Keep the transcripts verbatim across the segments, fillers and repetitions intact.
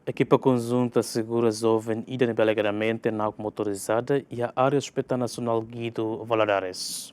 Ekipa konjunta asegura joven ida ne'ebé alegadamente na'ok motorizada iha área Hospital Nasionál Guido Valadares.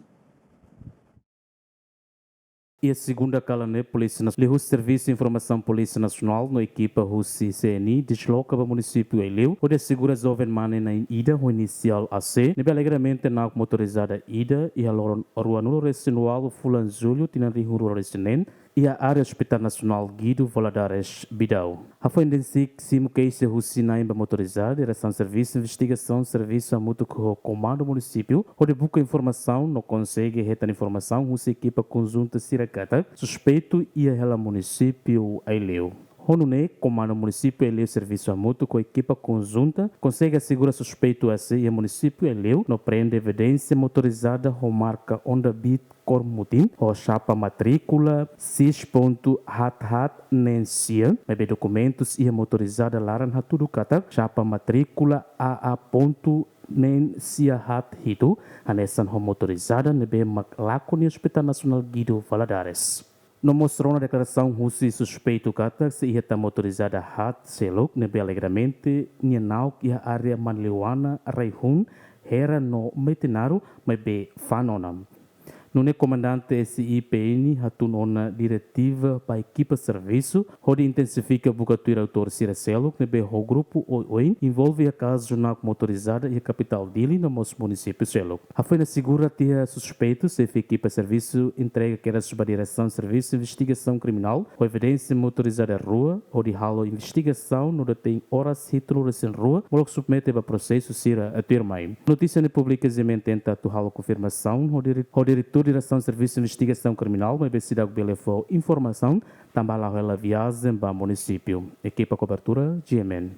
Iha segunda kalan ne'e, Polísia Nas-, liuhusi Servisu Informasaun Polísia Nasionál no ekipa husi C N I desloka ba munisípiu Aileu, hodi asegura joven mane-na'in ida ho inisiál A C, ne'ebé alegadamente na'ok motorizada ida iha loron ruanulu resin ualu fulan Jullu tinan rihun rua ruanulu resin neen, iha área Hospital Nasionál Guido Valadares, Bidau. Hafoin de'it simu keixa husi na'in ba motorizada, Diresaun Servisu Investigasaun servisu hamutuk ho Komandu Munisípiu hodi buka informasaun no konsege hetan informasaun husi ekipa konjunta sira katak suspeitu iha hela munisípiu Aileu. Ho nune'e, Komandu Munisípiu Aileu servisu hamutuk ho ekipa konjunta konsege asegura suspeitu A C iha munisípiu Aileu no prende evidénsia motorizada ho marka Honda Beat kór mutin ho xapa matríkula seis pontu haat haat neen sia, maibé dokumentus iha motorizada laran hatudu katak xapa matríkula A A pontu neen sia haat hitu, hanesan ho motorizada ne'ebé mak lakon iha Hospital Nasionál Guido Valadares. No mós rona deklarasaun husi suspeitu katak sei iha tan motorizada haat seluk ne'ebé alegadamente nia na'ok iha área Manleuana, Raihun, Hera no Metinaro, maibé fa'an ona. Nune'e komandante S I P N hatun ona diretiva ba ekipa servisu hodi intensifika buka tuir autór sira seluk ne'ebé ho grupu oioin envolve iha kazu na'ok motorizada iha kapitál Dili no mós munisípiu seluk. Hafoin asegura tiha suspeitu, xefe ekipa servisu entrega kedas ba Diresaun Servisu Investigasaun Kriminál ho evidénsia motorizada rua hodi halo investigasaun no detein oras hitunulu resin rua, molok submete ba prosesu sira tuirmai. Notísia ne'e publika zimentein atu halo konfirmasaun ho dire-, ho diretór Diresaun Servisu Investigasaun Kriminál, maibé seidauk bele fó informasaun tanba la'o hela viajen ba munisípiu. Ekipa kobertura, G M N.